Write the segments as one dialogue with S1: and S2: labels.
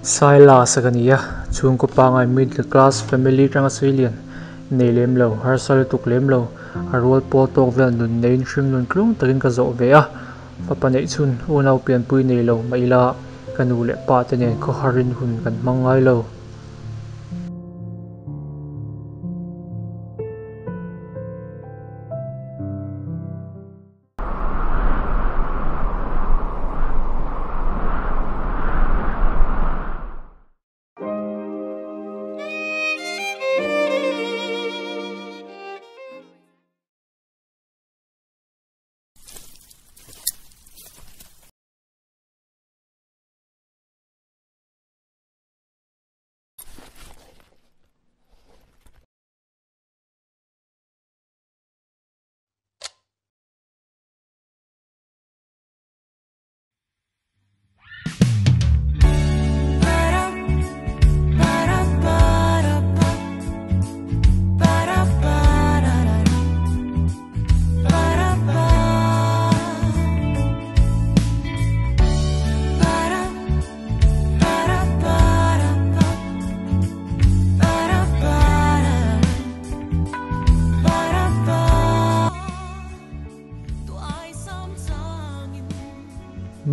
S1: Silas a ka ni a, chhungkaw pangai middle class family atanga Sicilian nei lem lo, harsa lutuk lem lo, a rual pawl tawk vel nun neiin hring nun tlung takin ka zawh ve a, fapa neih chhun unau pianpui nei lo mah ila ka nu leh pa te nen khawharin hun kan hmang ngai lo.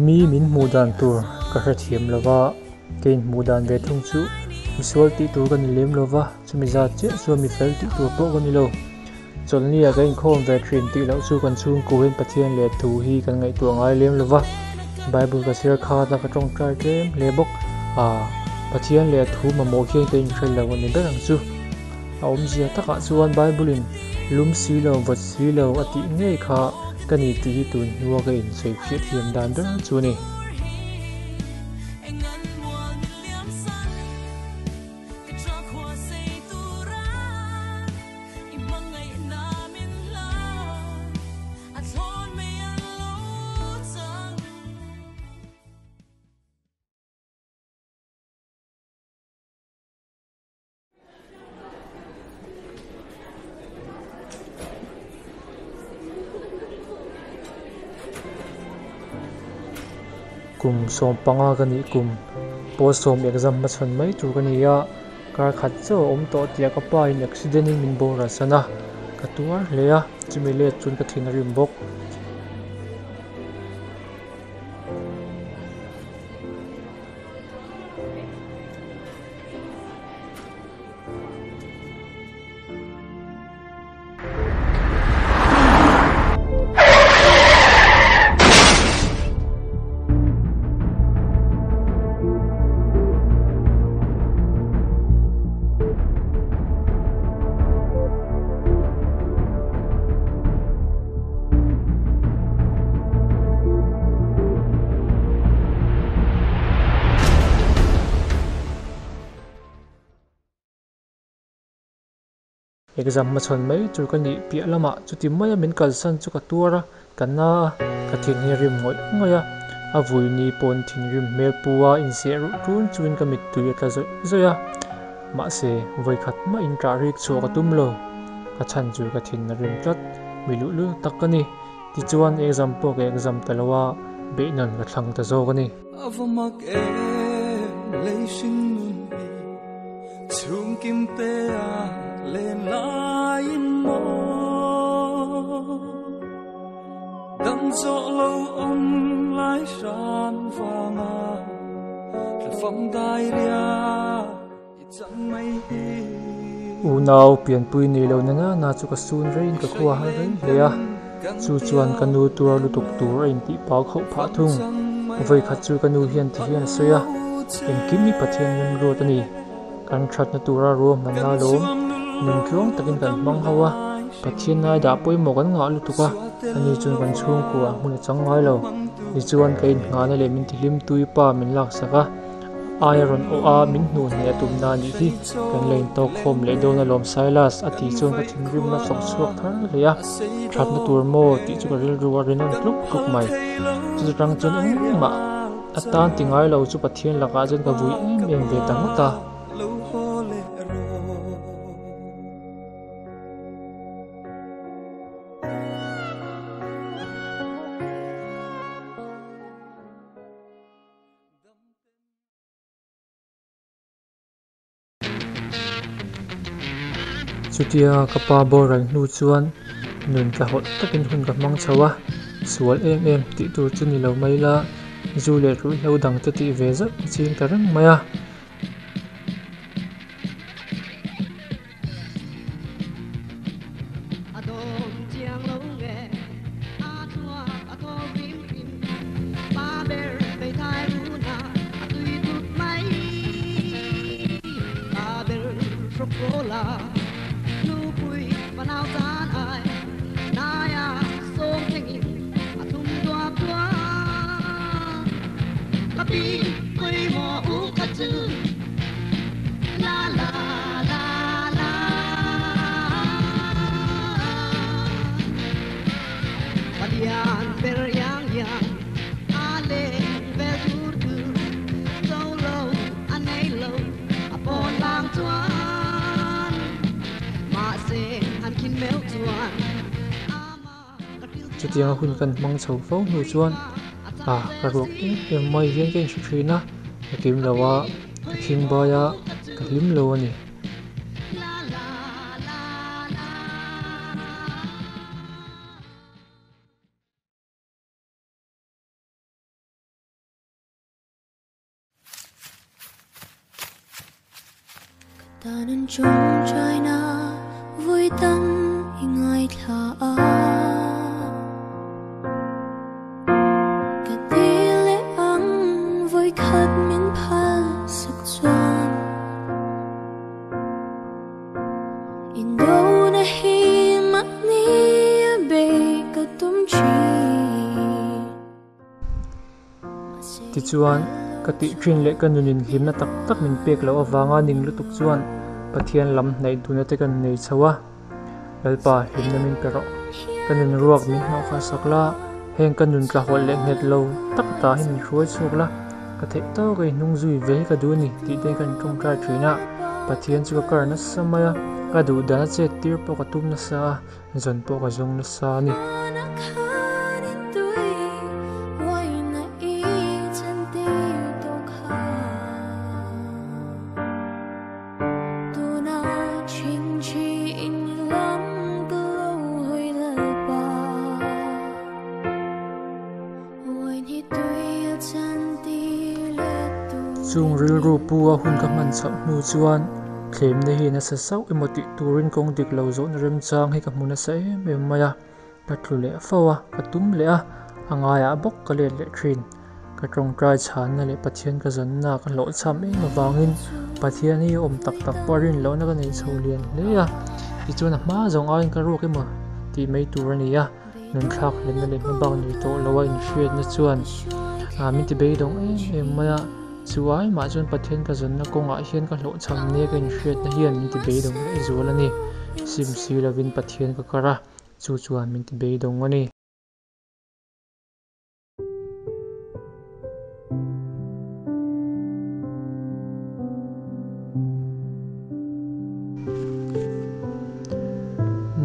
S1: Mi min hmuh dan tur ka hrethiam lo va, ka inhmuh dan ve thung chu misual tih tur ka ni lem lo va, chumi zat chiah chuan mi fel tih tur pawh ka ni lo. Chawlhni ah ka inkhawm ve thin tih loh chu kan chhungkuhin Pathian leh thu hi kan ngaihtuah ngai lem lo va, Bible ka chhiar khat a ka tawngtai tlem hle bawk. Aa, Pathian leh a thu mamawh hian ka inhre lo a ni ber ang chu. A awmzia takah chuan Bible in lum si lo, vawt si lo a tih ngei kha ka ni tih hi tun hnua ka insawi phiah thiam dan ber chu a ni. Kum 15 ka nih kum pawl sawm exam hmachhawn mai tur ka ni a, kar khat chauh a awm tawh tih ka pa in accident in min boral san a, ka tuar hle a, chumi let chuan ka thin a rim bawk. Exam hmachhawn mai tur ka nih piah lamah chuti maia min kalsan chu ka tuar a, ka na a, ka thin hi a rim ngawih ngawih a, a vui ni pawn thinrim hmel pu a insiah ruh tun chungin ka mittui a tla zawih zawih a, mahse vawikhat mah in ṭah rik chhuah ka tum lo, ka chhan chu ka thin a rim tlat, mi luhlul tak ka ni, tichuan exam pawh ka exam ta lo a, beihnawn ka thlang ta zawk a ni.
S2: A va mak em lei hring nun hi chhung kim te a len laiin maw dam zawh lo awm lai hran vanga tla fam dai ria i chang mai hi.
S1: Unau pianpui nei lo na na na chu ka sun reiin ka khua har rei hle a, chu chuan ka nu tuar lutuk tur a intih pau khauh phah thung. Vawikhat chu ka nu hian ti hian a sawi a, Engkim hi Pathian rimruat a ni. Kan thatna tura ruahmanna alawm nun tluang takin kan hmang ho a, Pathian ngai dah pawimawh kan ngah lutuk a, ani chuan kan chhungkua hmun a chang ngai lo. Tichuan ka inngahna leh min tihlim tui pa min laksak a, aia rawn awh a min hnuh hneh a tumna a nih hi, kan la intawk khawm leh dawn alawm Silas a tih chuan ka thinrimna chawk chhuak thar hle a, thatna tur maw tih chu ka rilru a rinawm tluk tluk mai. Chutang chuan engmah a tan ti ngai lo chu Pathian lakah chuan ka vui em em ve ta ngawt a. Chutia ka pa boral hnu chuan nun tlahawlh takin hun ka hmang chho a, sual em em tih tur chu ni lo mai la, zu leh ruihhlo dangte tih ve zauh ka ching ta reng mai a. Chutianga hun kan hmang chho fo hnu chuan ah ka ruak em em mai hian ka inhre thin a, ka kim lo a, ka khing bai a, ka hlim lo a ni. Tichuan, ka tih thin leh ka nunin hlimna tak tak min pek loh avanga ning lutuk chuan Pathian lam hnaih duhna te kan nei chho a. Lalpa, hlimna min pe rawh. Ka nun ruak min hnawh kha sak la, heng ka nun tlahawlh leh nghet lo tak ta hi min hruai chhuak la, ka theih tawk ei hnung zui ve hi ka duh a ni tih te kan tawngtai thin a. Pathian chu ka kar nasa mai a, ka duh dana chet tir pawh ka tum nasa a. Zawn pawh ka zawng nasa a ni. Chung rilru pu a hun ka hman chhoh hnu chuan thlemna hi nasa sauh emaw tih turin kawng dik lo zawhna remchang hi ka hmu nasa em em mai a, ka tlu leh fo a, ka tum leh a, a ngaiah bawk ka let leh thin. Ka tawngtai chhanna leh Pathian ka zanna ka hlawhchham em avangin Pathian hi awm tak tak pawh a rin lohna ka nei chho lian hle a, tichuan a hma zawng aiin ka ruak emaw tih mai tur a ni a. Nunthlak hlimna leh hmabak nei tawh lo a inhriatna chuan min ti beidawng em em mai a, chu ai mah chuan Pathian ka zawnna kawngah hian ka hlawhchham nia ka inhriatna hian min ti beidawng leh zual a ni. Sim si lovin Pathian ka kar a, chu chuan min ti beidawng a ni.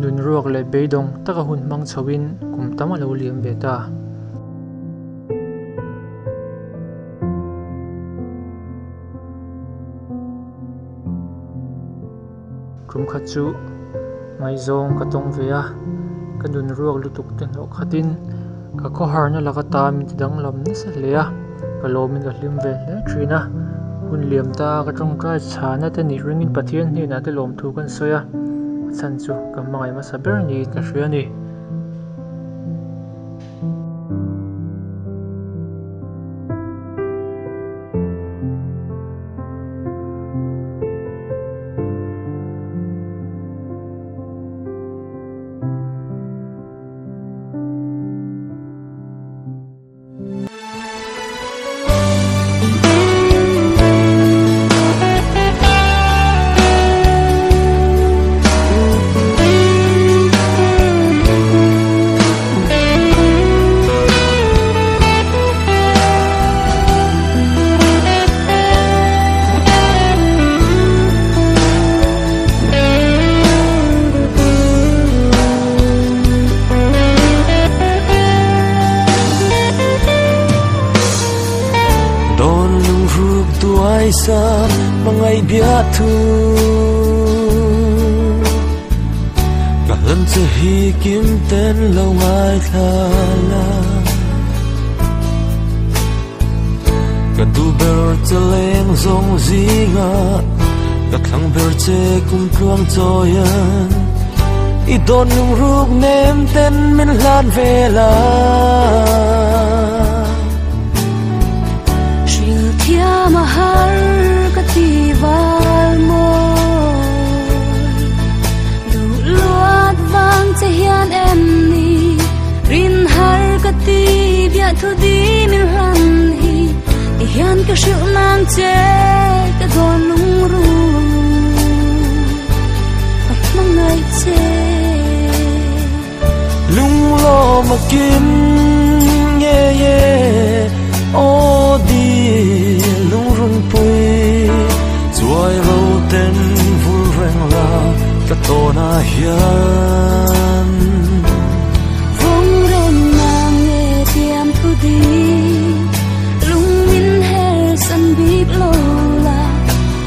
S1: Nun ruak leh beidawng taka hun hmang chhoin kum tam a lo liam ve ta. Kum khat chu ngaihzawng ka tawng ve a, ka nun ruak lutuk te hnawh khatin ka khawharna laka ta min ti danglam nasa hle a, ka lawmin ka hlim ve hle thin a. Hun liam ta ka tawngtai chhana te nih ringin Pathian hnenah te lawmthu kan sawi a, a chhan chu ka hmangaih hmasa ber niin ka hria a ni.
S2: hi kim ten lo ngaithla la. Ka duh ber che leng zawng zinga ka thlang ber che kum tluang chawian i dawn lungruk nem ten min hlan ve la.
S3: Hril thiam a har ka ti val mawi duh luat vang che hian em ni rin har ka ti bia thu di min hlan hi ti hian ka hrilh nang che ka dawn lungru ka hmangaih che.
S2: Lung lo ma kim nge ye o di lung run pui chuai ro ten vul reng la ka to na hian.
S3: Vong reng na nge tiam thu di lung min her san bik lo la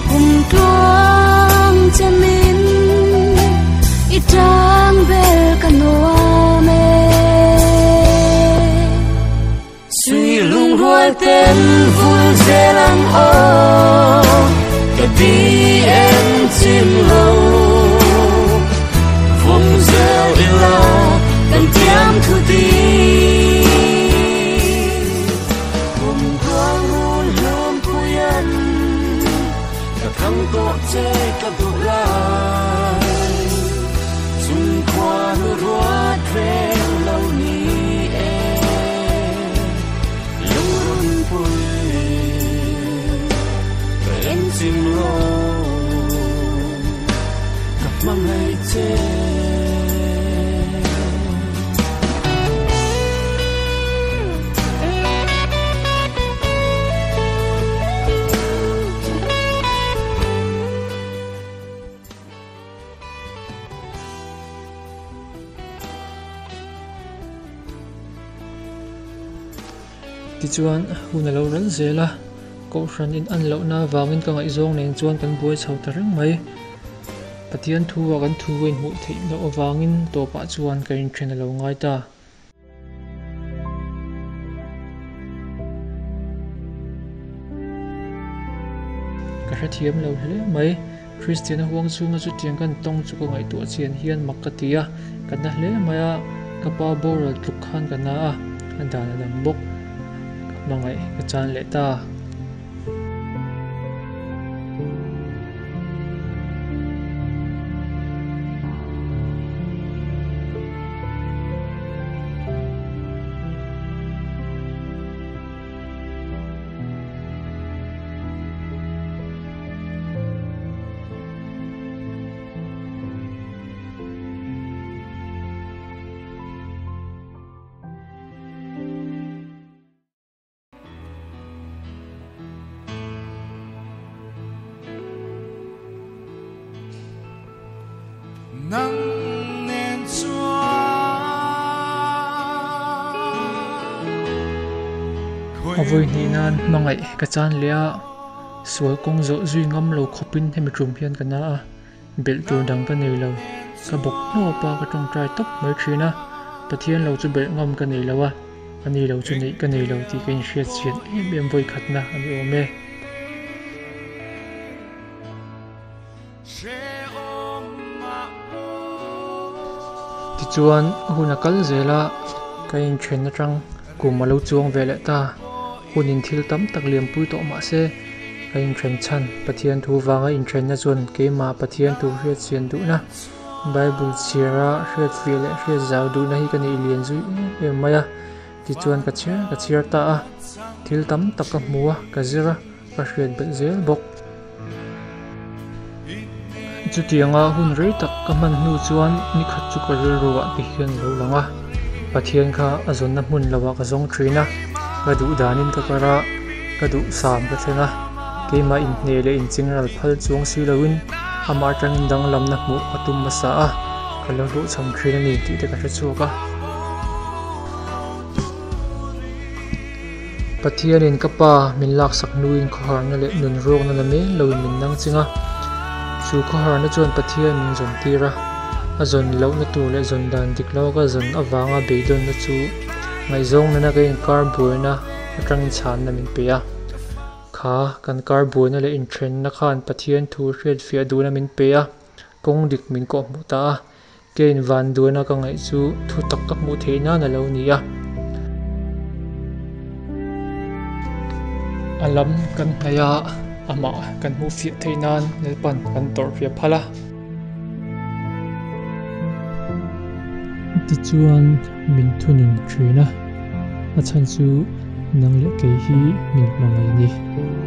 S3: kum tluang che min i tang bel ka nuam e.
S2: Suy lung rual ten vul zelang o ka di em chim lo vong zel ila kan tiam thu di kum tluang run hlum puyan ka thang to che ka du lai chung khua nu ruat reng lo ni e lung run pui ka en chim lo ka hmangaih che.
S1: Tichuan hun a lo ral zel a, kohhran in an lohna avangin ka ngaihzawng nen chuan kan buai chho ta reng mai. Pathian thu a kan thu a inhmuh theih loh avangin tawpah chuan ka inthen a lo ngai ta. Ka hrethiam lo hle mai. Kristiana huang chhunga chutiang kan tawng chu ka ngaihtuah chian hian mak ka ti a, ka na hle mai a, ka pa boral tluk khan ka na a, a dan a dang bawk. Ka hmangaih ka chan leh ta. A vawi hnih nan hmangaih ka chan leh a, sual kawng zawh zui ngam lo khawpin hemi tum hian ka na a, belh tur dang ka nei lo. Ka bawk hnawp a, ka tawngtai tawp mai thin a, Pathian lo chu belh ngam ka nei lo a, ani lo chu neih ka nei lo tih ka inhriat chian em em vawi khatna a ni awm e. Tichuan hun a kal zel a, ka inthen atang kum a lo chuang ve leh ta. Hunin thil tam tak liampui tawh mah se, ka inthen chhan Pathian thu vanga inthenna chuan keimah Pathian thu hriat chian duhna, Bible chhiara hriat fiah leh hriat zau duhna hi ka neih lian zui em em mai a. Tichuan ka chhiar ka chhiar ta a, thil tam tak ka hmu a, ka zir a, ka hriat belh zel bawk. Chutianga hun rei tak ka hman hnu chuan nikhat chu ka rilruah ti hian a lo lang a, Pathian kha a zawnna hmun lohah ka zawng thin a, ka duh danin ka kar a, ka duh sam ka thleng a, keimah inhneh leh inchingral phal chuang si loin amah atangin danglamna hmuh ka tum hmasa a, ka lo hluhchham thin a ni tih te ka hre chhuak a. Pathianin ka pa min laksak hnuin khawharna leh nun ruakna la men loin min nang ching a, chu khawharna chuan Pathian min zawm tir a. A zawn lohna tur leh zawn dan dik lo ka zawn avanga beidawnna chu ngaihzawng nena ka inkar buaina atangin chhanna min pe a. Kha kan kar buaina leh inthenna khan Pathian thu hriatfiah duhna min pe a, kawng dik min kawhhmuh ta a. Keiin vanduaina ka ngaih chu thu tak ka hmuh theih nan a lo ni a. A lam kan hnaih a, amah kan hmuh fiah theih nan Lalpan kan tawrh fiah phal a. Tichuan min thunun thin a, a chhan chu nang leh kei hi min hmangaih a ni.